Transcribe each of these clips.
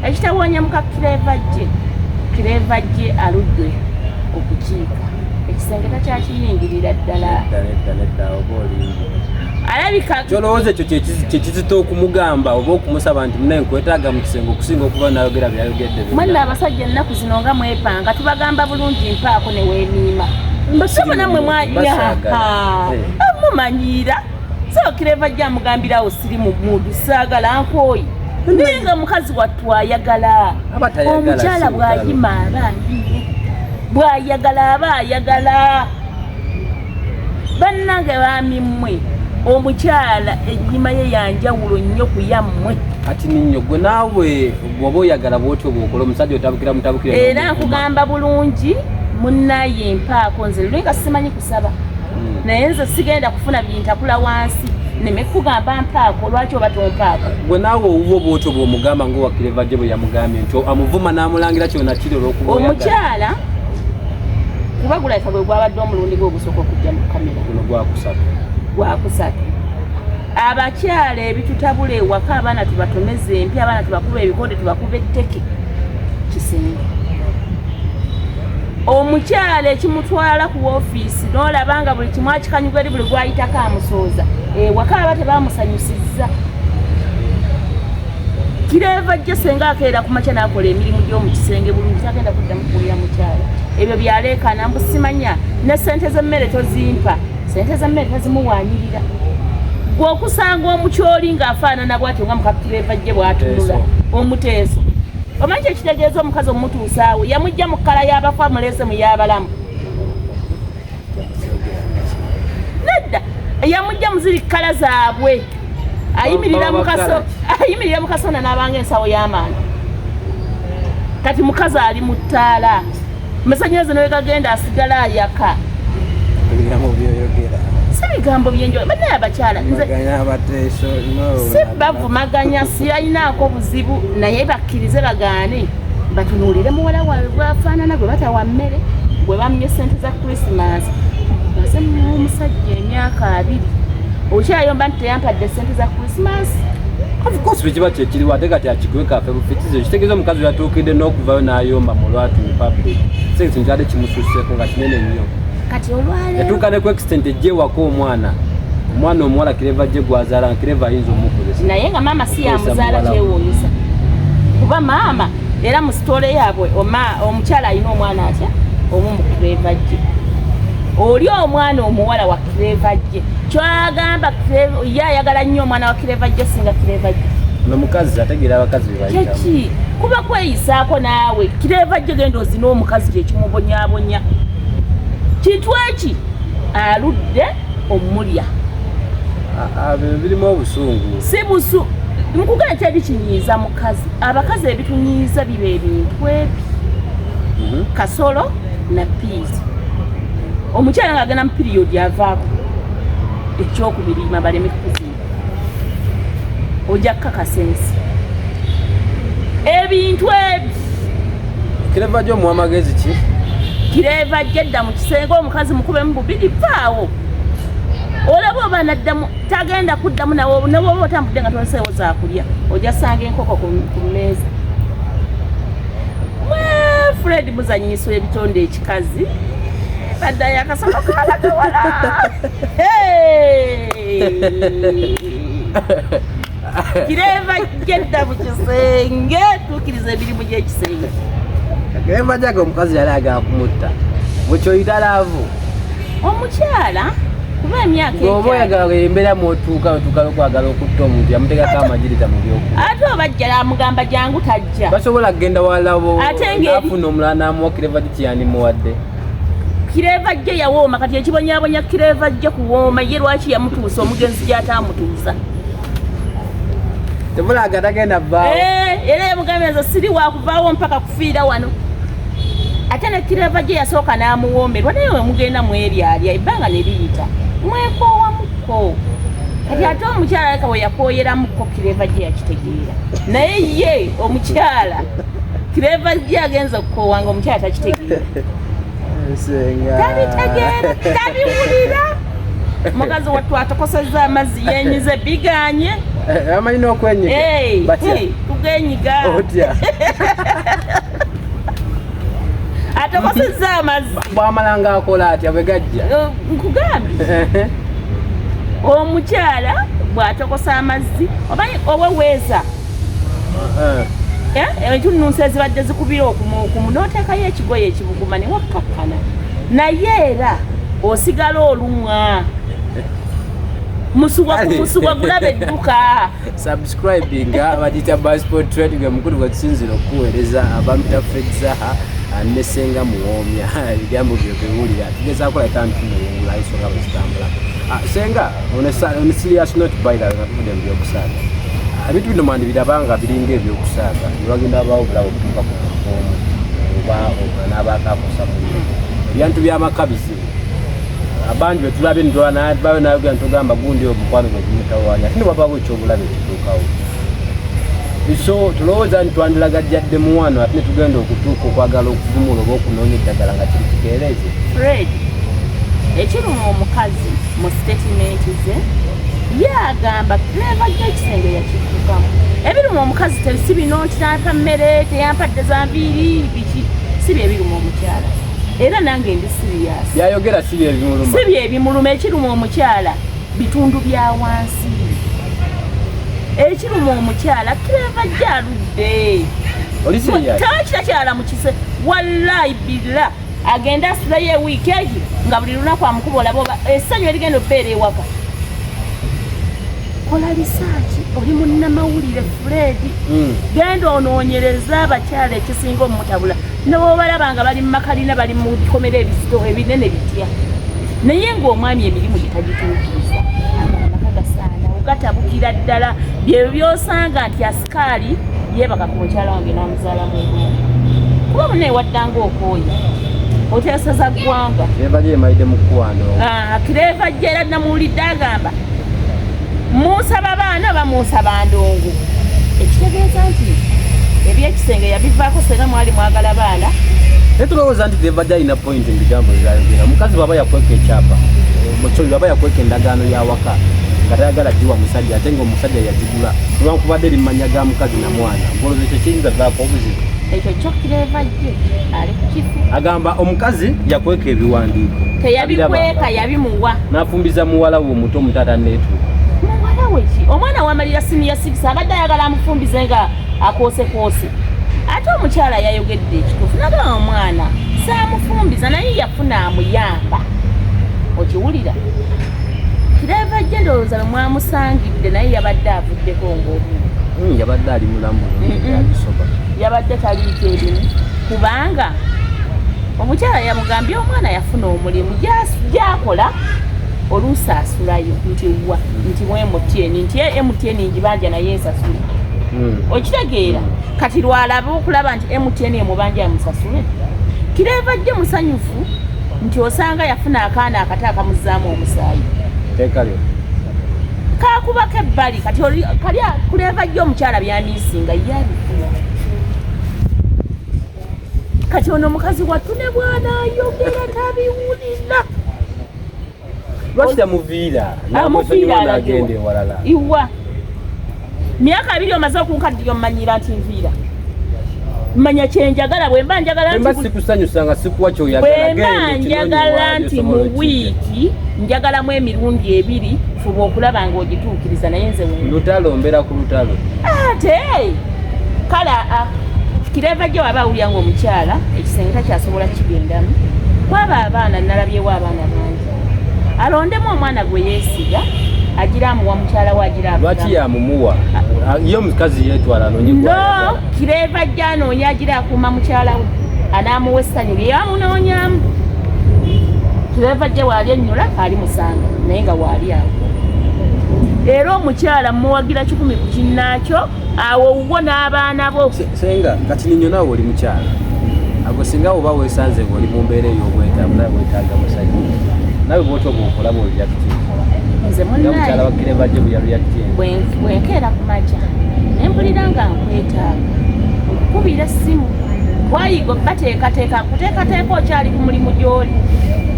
Ekitawanya muka Clever J, Clever J aludde okukiika ekisenge takyakiyingirira ddala. Nedda, nedda, oba olimba. Alabika Kyolowooza ekyo kyekizita okumugamba oba okumusaba nti munaye nkwetaaga mu kisenge, okusinga okuba nayogera byayogedde byonna? Mwenna abasajja ennaku zino nga mwepanga, tubagamba bulungi mpaako ne weemiima. Sebo nammwe Mbasaagala. Mumanyiira. So Clever J amugambirawo siri mu mood, saagala, nkooyi, naye nga mukazi wattu ayagala. Aba tayagala, Omukyala si bw'ayima aba ayiye, bw'ayagala aba ayagala. Bannange baami mmwe, omukyala ennyima ye yanjawulo nnyo ku yammwe. Kati ninnyo gwe naawe bw'oba oyagala bwotyo bw'okola omusajja otabukira mutabukira. Era nkugamba bulungi munnaye, mpaako nze luli nga simanyi kusaba, naye nze sigenda kufuna bintakula wansi neme kugamba mpaako. Lwaki oba tompaako? Gwe naawe owuwo bwotyo bw'omugamba nga owa Clever J bwe yamugambye nti amuvuma n'amulangira kyona kiri olw'okuba oyagala. Omukyala kuba gulabika gwe gwabadde omulundi gwe ogusooka okujja mu kamera. Guno gwakusatu. Gwakusatu. Abakyala ebitutabula ewaka, abaana tubatomeze empi, abaana tubakuba ebikonde, tubakuba etteke, kisenge. Omukyala ekimutwala ku woofiisi n'olaba nga buli kimu akikanyuga eri buli gwayitako amusooza, ewaka aba tebamusanyusizza. Clever J senga akeera ku makya n'akola emirimu gy'omu kisenge bulungi, tagenda kuddamu kuwulira mukyala ebyo byaleekaana mbu simanya ne sente z'emmere tozimpa. Sente z'emmere tazimuwaanyirira. Gwe okusanga omukyoli ng'afaanana bw'atyo nga muka Clever J bw'atunula, omuteeso, omanyi kyekitegeeza? Omukazi omutuusaawo yamugja mu kkala y'abafu amuleese mu y'abalamu. Nedda, yamugja mu ziri kkala zaabwe, ayimirira mu kaso, ayimirira mu kasona n'abanga ensawo y'amaanyi. Kati mukazi ali mu ttaala, amasanyalaze newegagenda asigala ayaka. Ebigambo byoyogera. Si bigambo byenjo bannaye abakyala nze Maganya abateeso no. Si bavumaganya, siyalinaako buzibu, naye bakkirize bagaane batunuulire muwala waabwe bwafaanana, gwe batawa mmere, gwe bamye sente za Christmas. Maze omusajja emyaka 20 okyayomba nti teyampadde sente za Christmas. Of course bwe kiba kyekiriwo, ate kati akigwe kafe bufitizo, kitegeeza omukazi yatuukidde n'okuvayo n'ayomba mu lwatu mu public. Si ekintu kyadde kimususseeko nga kinene nnyo. Kati olwaleero Yatuuka ne ku extent ejjewako omwana omuwala Clever J gwazaala, nga Clever ayinza omukozesa. Naye nga maama si yamuzaala. Muwala we. Kyewuunyisa kuba maama era mu story yaabwe omukyala alina omwana atya omu mu Clever J. Oli omwana omuwala wa Clever J kyagamba ye ayagala nnyo omwana wa Clever J singa Clever J. Ono mukazi ategeera abakazi bye bayitamu. Kyeki kuba kweyisaako naawe. Clever J genda ozina omukazi kyekimubonyabonya kintu eki aludde omulya. Ah, ah, bino birimu obusungu. Si busu, nkugamba teri kinyiiza mukazi. Abakazi ebitunyiiza biba ebintu ebi kasolo na piisi. Omukyala ng'agenda mu period avaako ekyokubiri baleme kukuziika, ojja kukakasa ensi ebintu ebi. Clever J omuwa amagezi ki? Clever J edda mu kisenge, omukazi mukubemu bubiri, vaawo olaba oba naddamu tagenda kuddamu. Nawe newoba otambudde nga tonseewo zakulya, ojja sanga enkoko ku mmeeza. Mwe Fred muzanyisa ebitonde ekikazi baddayo akasolo kalagawala. Hey! Clever J edda mu kisenge, tuukiriza emirimu gy'ekisenge. Clever J omukazi yali agala kumutta, bwekyoyita love. Omukyala kuba emyaka Ng'oba ekyali oyagala embeera mwotuuka otuuka okwagala okutta omuntu, yamutegako amagirita mu byokulya. Ate obajjala amugamba jangu, tajja. Basobola kugenda walabo. Ate Nafuna omulala n'amuwa, Clever J kyeyandimuwadde. Clever J yawooma. Kati ekibonyabonya Clever J kuwooma. Ye lwaki yamutuusa omugenzi gy'ataamutuusa? Tebulaga tagenda vaawo. Eh, era yamugambye nze siri wakuvaawo mpaka kufiira wano. Ate ne Clever J yasooka n'amuwoomerwa, naye wemugenda mweryalya ebbanga ne liyita mwekoowamuko. Kati ate omukyala aleka we yakooyeramukko, Clever J yakitegeera, naye ye omukyala Clever J agenza okukoowa nga omukyala takitegeera. Nsenga. Tabitegeera, tabiwulira. Mukazi wattu atokosezza amazzi, yenyize biganye. Amanyi n'okwenyiga. Batya? Tugenyiga. Otya? Atokosezza amazzi. Bwamala ng'akola atya bwe gajja? Nkugambye. Omukyala bw'atokosa amazzi oba oweweeza entunnunsi ezibadde zikubira okumuokumu n'oteekayo ekigoye ekibuguma ne wakkakkana, naye era osigala olumwa musuwa ku musuwa gulaba edduka. Subscribinga bagiyita Passport Trade, gwe mukulu gwe tusinzira okukuweereza. Abamita Fred Zaha ne Senga Muwoomya, ebigambo byo biwulira tugezaako leka ntunuwungula ensonga bwe zitambula. Senga, on a serious note, by the way, nga tuvudde mu byokusaaga, ebintu bino mwandibiraba nga biringa ebyokusaaga ne wagenda wabaawo obulabe obutuuka ku muntu omu oba n'abaako akosa munne. Ebyantu by'amaka bizibu, abangi betulabye nitulanabayo nayogera nitugamba gundi oyo mukwano gwe gumutawaanya, ate ne wabaawo ekyobulabe ekituukawo. So tulowooza nti twandilagajjadde muwano, ate ne tugenda okutuuka okwagala okuvumula oba okunoonya eddagala nga kiri kikeerezi. Fred, ekiruma omukazi mu statement ze ye agamba Clever J ekisenge yakiddukamu. Ebiruma omukazi si bino nti tampa mmere, teyampadde za nviiri, biki, si bye biruma omukyala. Era nange ndi serious. Byayogera si bye bimuluma. Si bye bimuluma. Ekiruma omukyala bitundu bya wansi. Ekiruma omukyala Clever J aludde. Oli serious? Takyala mu kise, wallahi billah, agenda asulayo ewiiki egi nga buli lunaku amukuba, olaba oba essanyu erigenda okubeera ewaka. Kola research, oli munnamawulire Fred. Genda onoonyereza abakyala ekisinga omutabula, ne bwobalaba nga bali mu makalina, bali mu bikomera ebizito ebinene bitya, naye ng'omwami emirimu gye tagituukiriza, amaka gasaanawo, gatabukira ddala. Byebyo byosanga nti asikaali yeebaka ku mukyala wange n'amuzaalamu omwana, kuba munaye waddanga okwoya oteeseza ggwanga. Clever J yemalidde mu kkwano. Clever J era namuwulidde agamba munsaba baana, bamunsaba ndongo, ekitegeeza nti ebyekisenge yabivaako. Senga mwali mwagala baana. Naye tulowooza nti Clever J alina point mu bigambo byayogera. Omukazi bw'aba yakweka ekyapa, sorry, bw'aba yakweka endagaano y'awaka nga tayagala giwa musajja, ate ng'omusajja yagigula newankubadde eri mu mannya ga mukazi na mwana, ng'olowooza ekyo kiyinza vaako obuzibu? Ekyo kyo Clever J ali ku kifu. Agamba omukazi yakweka ebiwandiiko. Teyabikweka, yabimuwa. N'afumbiza muwala we omuto, omuto atanneetuuka. Muwala we ki? Omwana wamalira senior 6, abadde ayagala amufumbize nga akoosekoose. Ate omukyala yayogedde ekituufu, nagamba omwana saamufumbiza, naye yafuna amuyamba. Okiwulira? Clever J ndowooza lwe mwamusangidde naye yabadde avuddeko ng'omu. Yabadde ali mulamu abisoba. Yabadde taliiko ebimu, kubanga omukyala yamugambye omwana yafuna omulimu gyakola, oluusi asulayo nti wa nti mu MTN, nti MTN ngibanja naye ensasule. Okitegeera? Kati lwalaba okulaba nti MTN emubanja amusasule. Clever J musanyufu nti osanga yafuna akaana akato akamuzaamu omusaayi. Teekalyo. Kakubako ebbali. Kati kali Clever J omukyala byamisinga yabifuna. Kati ono omukazi wattu ne bwanaayogera tabiwulira. Lwaki tamuviira? Amuviira. N'agenda ewalala. Iwa myaka 20 omaze okunkaddiya, omumanyira nti nviira, manya kyenjagala. Bwe mba njagala Mba nti sikusanyusa nga sikuwa kyoyagala. Bwe mba njagala nti mu wiiki njagalamu emirundi ebiri, fuba okulaba ng'ogituukiriza, naye nze Lutalo, mbeera ku lutalo. Ate kale Clever J waba awulira nga omukyala ekisenge takyasobola kigendamu, kwaba abaana nalabyewo abaana bangi, alondemu omwana gwe yeesiga, agira amuwa mukyala we, agira Lwaki avugamu. Yamumuwa ye omukazi yeetwala anoonye No. gw'ayagala. Clever J anoonya agira akuuma mukyala we, anaamuwa essanyu lye yamunoonyamu. Clever J waali ennyula ali musanga, naye nga waali awo era omukyala muwagira 100 ku kinnaakyo, awo wuwo n'abaana bo. Senga kati ninyo naawe oli mukyala, ago singa oba weesanze ng'oli mu mbeera ey'obwetaavu, nawe weetaaga musajja, nawe bwotyo bwokola bw'oreactinga Nze nga mukyala munnaye wa Clever J bwe yareactinga. Bwenkeera ku makya ne mpulira nga nkwetaaga, nkukubira essimu, twayiga bateekateeka nkuteekateeka okyali ku mulimu gy'oli,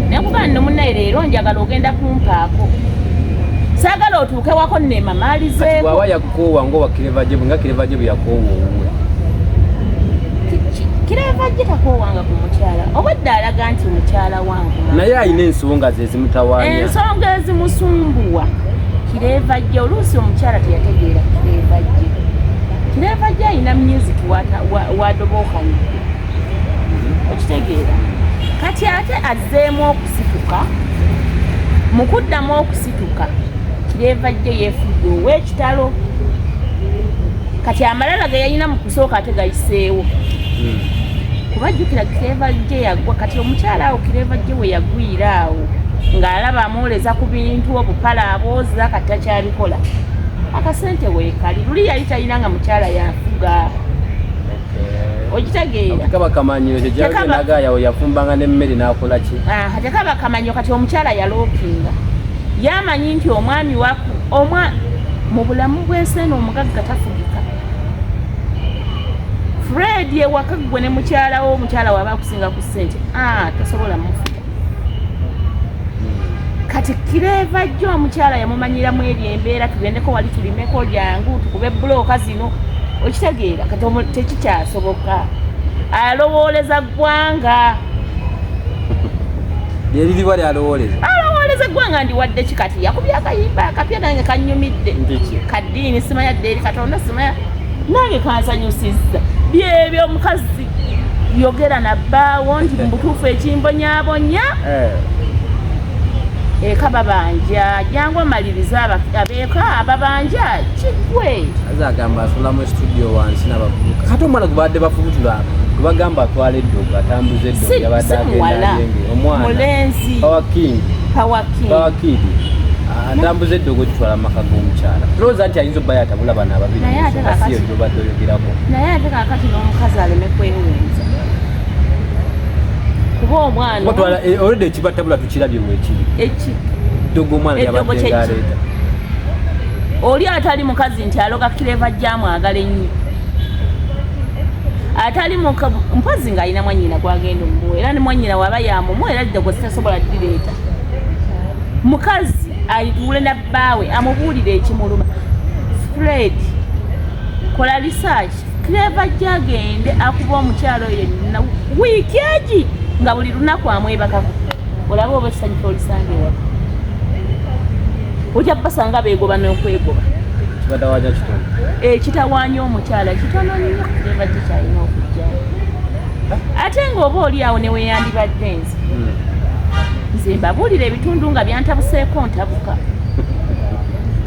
nekugamba nno munnaye leero njagala ogenda kumpaako. Saagala otuuke wako nemamaalizeeko. Bw'aba yakukoowa ng'owa Clever J, nga Clever J bwe yakoowa owuwe. Clever J takoowanga ku mukyala, obwedda alaga nti mukyala wange. Naye alina ensonga ze ezimutawaanya. Ensonga ezimusumbuwa Clever J, oluusi omukyala teyategeera Clever J. Clever J alina music wadobookanidde, okitegeera? Kati ate azzeemu okusituka, mu kuddamu okusituka Clever J yeefudde ow'ekitalo. Kati amalala ge yalina mu kusooka ate gayiseewo, kuba jjukira Clever J yagwa. Kati omukyala awo Clever J we yagwira awo ng'alaba amwoleza ku bintu, obupala abwoza, kati takyabikola. Akasente weekali, luli yali talina nga mukyala yafuga, okitegeera? Tekaba kamanyiro. Kyekyagenda yafumbanga n'emmere n'akola ki? Aha, tekaba kamanyo. Kati omukyala yalookinga, yamanyi nti omwami waku omwa mu bulamu bw'ensi eno omugagga tafugika. Fred, ewaka ggwe ne mukyala wo, omukyala waaba akusinga ku ssente, ah, tosobola mufuga. Kati Clever J omukyala yamumanyiramu eri embeera, tugendeko wali tulimeko, jangu tukube bulooka zino, okitegeera? Kati tekikyasoboka, alowooleza ggwanga. Lyeririwa lyalowooleza? Alowooleza eggwanga ndiwadde ki? Kati yakubye akayimba akapya, nange kanyumidde. Nti? Kaddiini, simanya dde eri Katonda, simanya, nange kansanyusizza. Byebyo, omukazi yogera nabbaawo nti mu butuufu ekimbonyaabonya eka babanja, jangu omalirize abeeka ababanja, kiggwe. Aze agamba asula mu studio wansi n'abavubuka. Kati omwana gwe badde bafubutula, gwe bagamba atwala eddogo, atambuza eddogo, yabadde si agenda muwala. alyenge omwana. Mulenzi. Power King. Power King. Power Kid atambuza eddogo kitwala mu maka g'omukyala. Tulowooza nti ayinza obba yatabula bano ababiri. Naye ate Ensonga si kakati- yo gy'obadde oyogerako. Naye ate kakati n'omukazi aleme kwewunza, kuba omwana Kuba twala already ekibatabula tukirabye weekiri. Eki? Ddogo omwana Eddogo lyabadde kyeki? ng'aleeta. Oli atali mukazi nti aloga Clever J amwagala ennyo, atali mpozi ng'alina mwannyina gwagenda omuwa, era ne mwannyina waba yamumuwa, era ddogo sitasobola ddireeta. Mukazi ayituule na bbaawe amubuulire ekimuluma. Fred, kola research. Clever J agende akuba omukyalo oyo yenna wiiki egi nga buli lunaku amwebakako, olabe oba ekisanyu kyolisanga ewaka ojja basanga beegoba n'okwegoba. Kibatawaanya kitono. Ekitawaanya omukyala kitono nnyo. Clever J kyalina okujjawo, ate ng'oba oli awo neweyandibadde nze, nze mbabuulira ebitundu nga byantabuseeko ntabuka.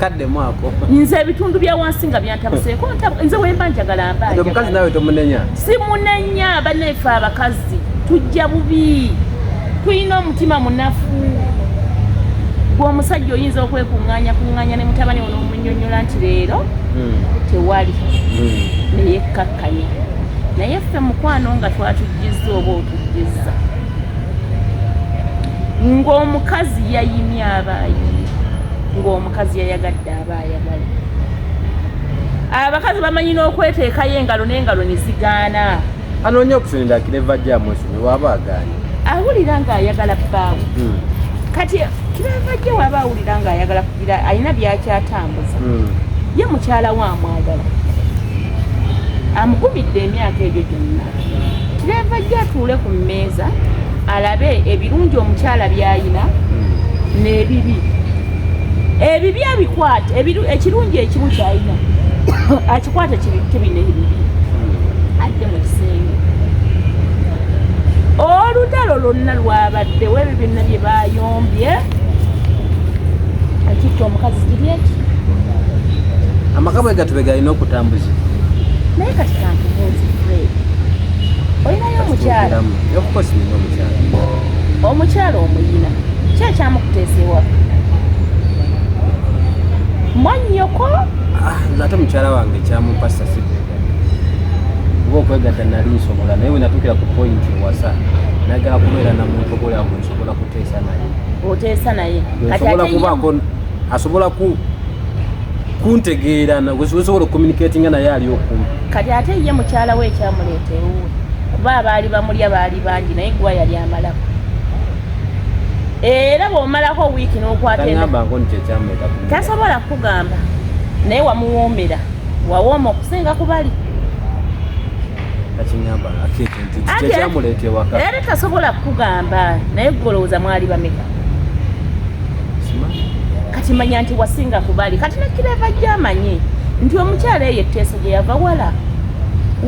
Kaddemu ako. Nze ebitundu bya wansi nga byantabuseeko ntabuka, nze wemba njagala mba Kati omukazi njagala. naawe tomunenya? Simunenya. Bannaffe abakazi tujja bubi, tulina omutima munafu. Gwe omusajja oyinza okwekuŋŋaanya kuŋŋaanya ne mutabani wo n'omunyonnyola nti leero tewali, neyekkakkanya. Naye ffe mukwano nga twatujjizza oba otujjizza ng'omukazi yayimye aba ayimye, ng'omukazi yayagadde aba ayagala. Abakazi bamanyi n'okweteekayo engalo n'engalo ne zigaana. Anoonya option Clever J amwesonyi waaba agaanye. Awulira ng'ayagala bbaawe. Kati Clever J waba awulira ng'ayagala kugira alina byakyatambuza, ye mukyala we amwagala, amugumidde emyaka egyo gyonna. Clever J atuule ku mmeeza alabe ebirungi omukyala by'ayina n'ebibi. Ebibi abikwate, ekirungi ekimu kyalina akikwate, kibikke bino ebibi, adde mu kisenge. Olutalo lwonna lwabaddewo, ebyo byonna bye bayombye, ekitta omukazi kiri eki? Amaka bwe gatube galina okutambuzibwa. Naye kati kankubuuzi, Fred, olinayo omukyala? Of course nina omukyala. Omukyala omuyina, ki ekyamukuteesa ewaka? Mwannyoko? Ah, nze ate mukyala wange kyamumpasa si kwegatta, kuba okwegatta nali nsobola, naye we natuukira ku point ewasa, nagala kubeera na muntu oba olyawo gwe nsobola kuteesa naye. Oteesa naye. Kati nsobola ate ye- kubaako asobola ku kuntegeera, wesobola okucommunicatinga naye ali okumpi. Kati ate ye mukyala we ekyamuleeta ewuwe, kuba abaali bamulya baali bangi, naye gwa yali amalako. Era bw'omalako wiiki n'okwata tasobola kukugamba, naye wamuwoomera, wawooma okusinga ku bali. Era tasobola kukugamba, naye golowooza mwali bameka. Kati manya nti wasinga ku bali. Kati ne Clever gy'amanyi nti omukyala eyo etteeso gye yava wala,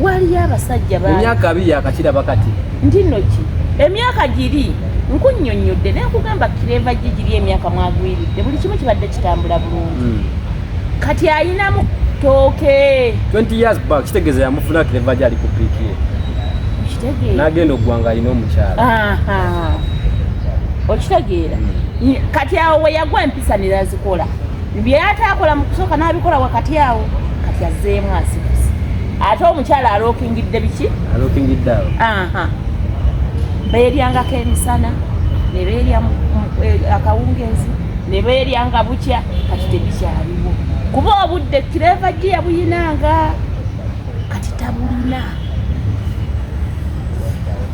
waliyo abasajja emyaka 20 yakakiraba kati nti nno ki emyaka giri nkunnyonnyodde naye nkugamba Clever gye giri emyaka mwagwiridde, buli kimu kibadde kitambula bulungi. Kati ayinamu tooke 20 years back, kitegeeza yamufuna Clever gyali ku peak ye, n'agenda oggwanga alina omukyala. Okitegeera? Kati awo we yagwa empisa nerazikola byataakola mu kusooka n'abikola wakati awo. Kati azzeemu asibuse, ate omukyala alookingidde biki? Alookingidde awo. Beeryangako emisana ne beerya akawungeezi ne beeryanga bukya. Kati tebikyaliwo kuba obudde Clever gye yabuyinanga kati tabulina.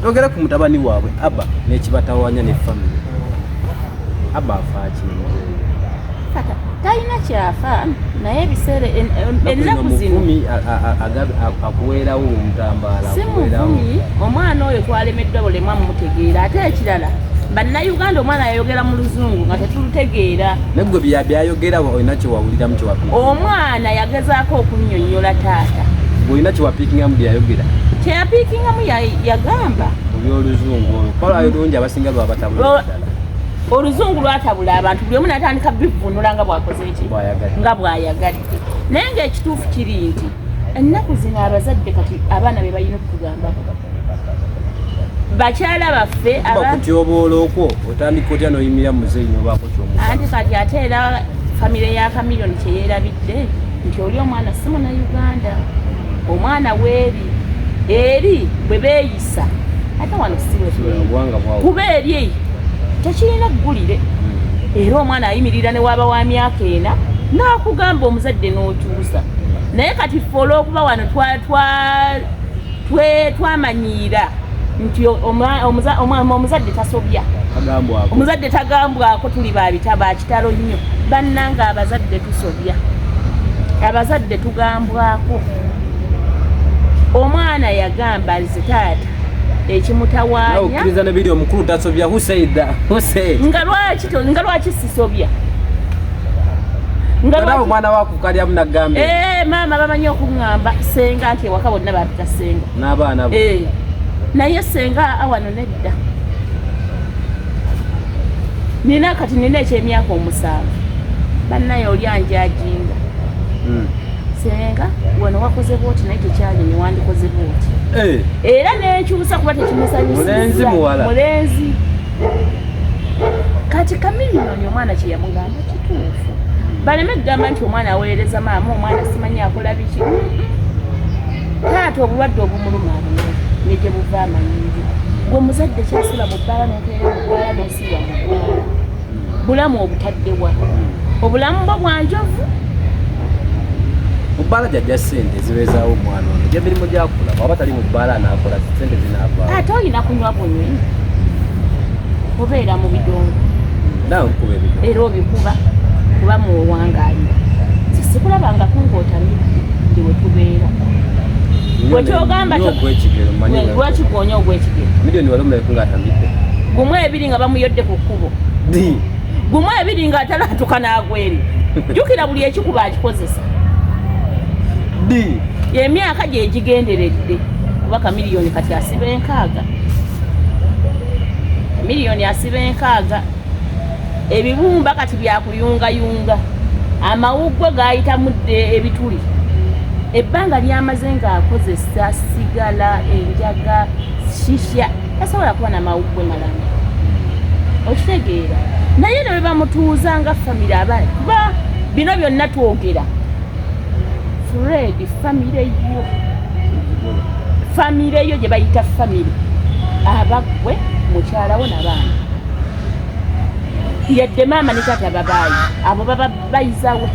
Twogere ku mutabani waabwe Abba n'ekibatawanya ne family. Abba afaaki? Talina kyafa, naye ebiseera ennaku zino akuweerawo omutambaala. Si muvumi. Omwana oyo twalemeddwa bulemwa mumutegeera. Ate ekirala, bannayuganda, omwana yayogera mu luzungu nga tetulutegeera. Naggwe byayogera olina kyewawuliramu, kyewapiika? Omwana yagezaako okunnyonnyola taata. Olina kyewapiikingamu byayogera? Kyeyapiikingamu yagamba Obyoluzungu olwo kola lungi, abasinga lwabatabula ddala. Oluzungu lwatabula abantu, buli omu natandika bivunula nga bwakoze eki, nga bwayagadde. Naye ngaekituufu kiri nti ennaku zino abazadde kati abaana be balina okutugambako, bakyala baffe. Kutyoboola okwo otandika otya noyimira muzeeyi nobaako kyomu? Anti kati ate era famire ya Kamiliyoni kyeyerabidde nti oli omwana si muna Uganda, omwana weeri eri bwe beeyisa, ate wano si kuba eri tekirina ggulire. Era omwana ayimirira ne waaba wa myaka 4 n'akugamba omuzadde n'okyusa. Naye kati ffe olw'okuba wano twamanyiira nti omuzadde tasobya, omuzadde tagambwako, tuli babita bakitalo nnyo. Bannanga, abazadde tusobya, abazadde tugambwako. Omwana yagamba nze taata ekimutawaanya nebiri omukulu tasobya. Nga lwaki sisobya? Omwana wakukalyamu nagambye. Eh, maama bamanyi okuŋŋamba senga, nti ewaka bonna bapita senga. N'abaana bo. Eh, naye senga awano nedda. Nina kati nina ekyemyaka 7, bannaye oli anjajinga. Senga wano wakoze bwoti, naye tekyali newandikoze bwoti. Eh. Era nenkyusa kuba tekimusanyusiza. Mulenzi. Kati Kamiliyoni omwana kyeyamugamba kituufu, baleme kugamba nti omwana aweereza maama, omwana simanyi akola biki. Taata obulwadde obumuluma abumanyi ne gye buva amanyiyo. Gwe omuzadde kyasula mu bbaala n'okeera mu bbaala n'osiiba mu bbaala, bulamu obutaddewa, obulamu bwo bwanjovu. Mu bbaala gyajja sente zibeezaawo omwana ono gyemirimu gyakola. Bwaba tali mu bbaala anaakola, sente zinaavaawo. Ate olina kunywa bunywi, obeera mu bidongo. Naawe nkuba ebidongo. Era obikuba kuba muwewangaalira. Sikulabanga kunga otamidde ndi we tubeera. Bwekyogamba lwaki gwonya ogw'ekigero? Miliyoni wali omulabeko ng'atamidde? Gumu ebiri nga bamuyodde ku kkubo, gumu ebiri nga atalatuka n'agweri. Jjukira buli ekikuba akikozesa. Emyaka gye gigenderedde kuba Kamiliyoni kati asiba 60, miliyoni asiba 60. Ebibumba kati byakuyungayunga, amawuggwe gayitamu dde ebituli. Ebbanga lyamaze ng'akozesa sigala, enjaga, shisha, tasobola kuba namawuggwe malamu, okitegeera? Naye ne bwe bamutuuza nga famire, aba kuba bino byonna twogera, Fred, famire yo, famire yo gye bayita famire, abaggwe mukyalawo nabaana, yadde maama ne taata babaayi, abo baba bayizawe,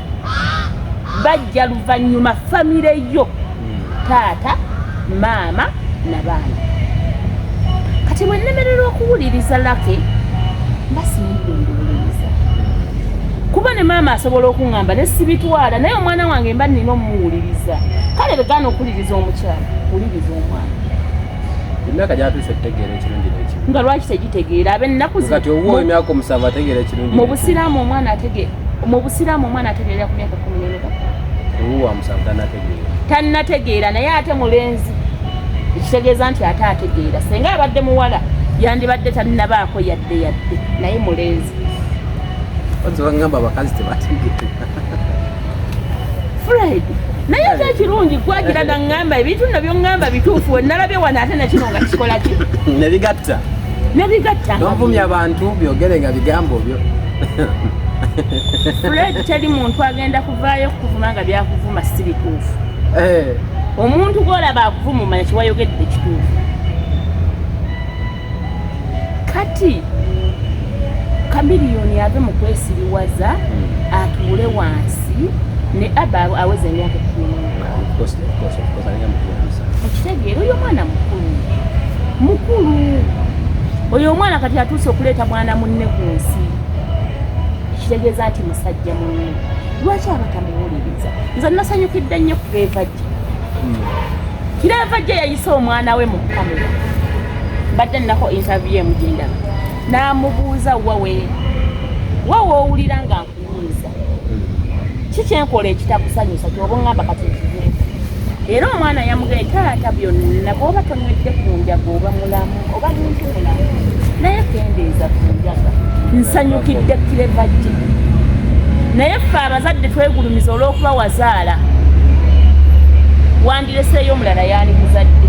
bajja luvannyuma. Famire yo taata, maama nabaana. Kati bwe nnemererwa okuwuliriza Lake Mba simanyi ndowooza, kuba ne maama asobola okuŋŋamba ne sibitwala, naye omwana wange mba nina omuwuliriza. Kale begaana okuwuliriza omukyala, wuliriza omwana. Emyaka gyatuuse okutegeera ekirungi n'ekibi. Nga lwaki tegitegeera ab'ennaku zino? Kati owuwo emyaka 7 ategeera ekirungi Mu n'ekibi. busiraamu omwana atege mu busiraamu omwana ategeerera ku myaka 11. Owuwo wa 7 tanategeera. Tannategeera, naye ate mulenzi, ekitegeeza nti ate ategeera. Senga abadde muwala yandibadde tannabaako yadde yadde, naye mulenzi. Ozi bagamba abakazi tebategeera. Fred, naye ate ekirungi gwagira naŋŋamba ebintu nno by'oŋŋamba bituufu. We nalabye wano ate nakino nga kikola ki? Nebigatta. Nebigatta. Nonvumya abantu, byogere nga bigambo byo. Fred, teri muntu agenda kuvaayo kukuvuma nga byakuvuma si bituufu. Omuntu gwolaba akuvuma, omanya kiwayogedde kituufu. Kati Chameleone ave mu kwesiriwaza, atuule wansi ne aba aweza emyaka 16. Of course, of course, of course, alinga mukulu 7. Okitegeera, oyo omwana mukulu, mukulu oyo omwana. Kati atuuse okuleeta mwana munne ku nsi, ekitegeeza nti musajja munne. Lwaki aba tamuwuliriza? Nze nasanyukidde nnyo Clever J. Clever J yayise omwana we mu kamera. Mbadde nnako interview emu gyendaba, n'amubuuza, wawe wawe owulira nga nkunyiiza, kikyenkola ekitakusanyusa kyoba oŋŋamba kati nkiveeko? Era omwana yamugee, taata, byonna bw'oba tonywedde ku njaga oba mulamu, oba muntu mulamu, naye kendeeza ku njaga. Nsanyukidde Clever J, naye ffe abazadde twegulumiza olw'okuba wazaala, wandireseeyo omulala yaani muzadde.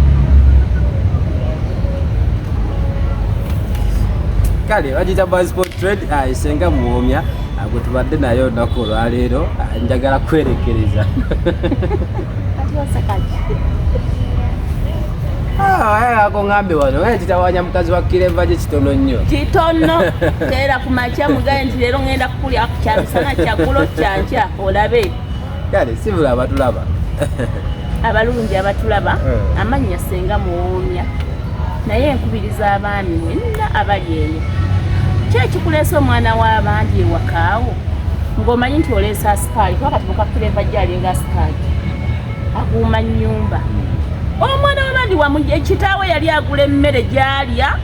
Kale bagiyita Passport Trade. Senga Muwomya gwe tubadde naye olunaku olwaleero. Njagala kwerekereza. Kati oseka ki? Ako ŋŋambe wano kitawanya mukazi wa Clever J kitono nnyo. Kitono. Teera ku makya mugaye nti leero ŋŋenda kukulya kyamisana, kyaggulo, kyankya, olabe. Kale sibula abatulaba. Abalungi abatulaba, amannya Senga Muwoomya, naye nkubiriza abaami mwenna abali eyo, ki ekikuleesa omwana w'abandi ewakaawo ng'omanyi nti oleesa asikaali? Kuba kati muka Clever J alinga asikaali akuuma nnyumba. Omwana w'abandi wamu, kitaawe yali agula emmere gy'alya.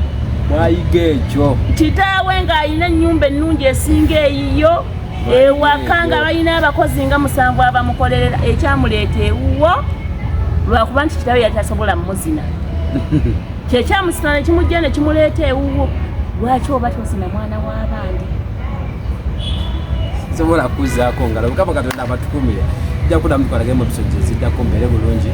Mwayiga ekyo. Kitaawe ng'alina ennyumba ennungi esinga eyiyo ewaka, nga balina abakozi nga 7 abamukolerera. Ekyamuleeta ewuwo lwakuba nti kitaawe yali tasobola muzina, kyekyamusina nekimujja nekimuleeta ewuwo. Lwaki oba tozina mwana w'abandi? Sobola kuzzaako ngalo. Mukama Katonda abatukumire. Tujja kuddamu tukolage mu episode eziddako. Mbeere bulungi.